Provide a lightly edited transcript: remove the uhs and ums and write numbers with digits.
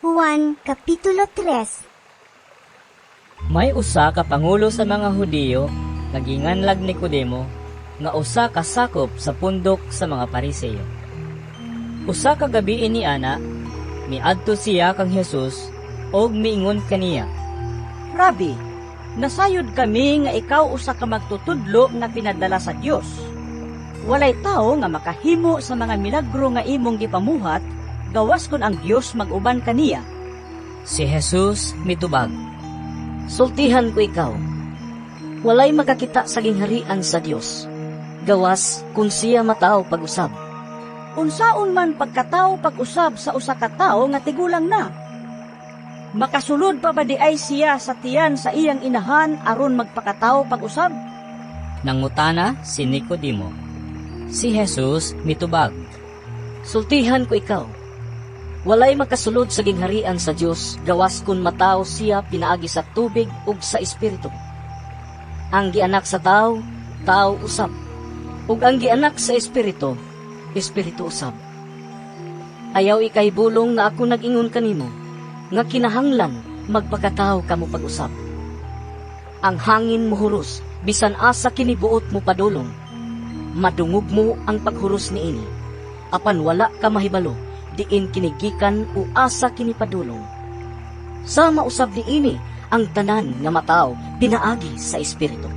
Juan Kapitulo 3. May usa ka pangulo sa mga Hudiyo nga ginganlag Nicodemo, nga usa ka sakop sa pundok sa mga Pariseo. Usa ka gabii ni ana, miadto siya kang Jesus ug miingon kaniya, "Rabi, nasayod kami nga ikaw usa ka magtutudlo nga pinadala sa Dios. Walay tawo nga makahimo sa mga milagro nga imong gipamuhat gawas kon ang Dios mag-uban kaniya." Si Jesus mitubag, "Sultihan ko ikaw, walay makakita sa gingharian sa Dios gawas kung siya matawo pag-usab." "Unsaon man pagkatawo pag-usab sa usa ka tawo nga tigulang na? Makasulod pa ba diay siya sa tiyan sa iyang inahan aron magpakatawo pag-usab?" nangutana si Nicodemo. Si Jesus mitubag, "Sultihan ko ikaw, walay makasulod sa gingharian sa Dios gawas kung matawo siya pinaagi sa tubig ug sa Espiritu. Ang gianak sa tawo, tawo usab. Ug ang gianak sa Espiritu, espiritu usab. Ayaw ikahibulong nga ako nag-ingon kanimo nga kinahanglan magpakatawo kamo pag-usab. Ang hangin muhuros bisan asa kini buot mo padulong. Madungog mo ang paghuros niini, apan wala ka mahibalo diin kini gikan o asa kini padulong. Sama usab niini ang tanan nga matawo pinaagi sa Espiritu."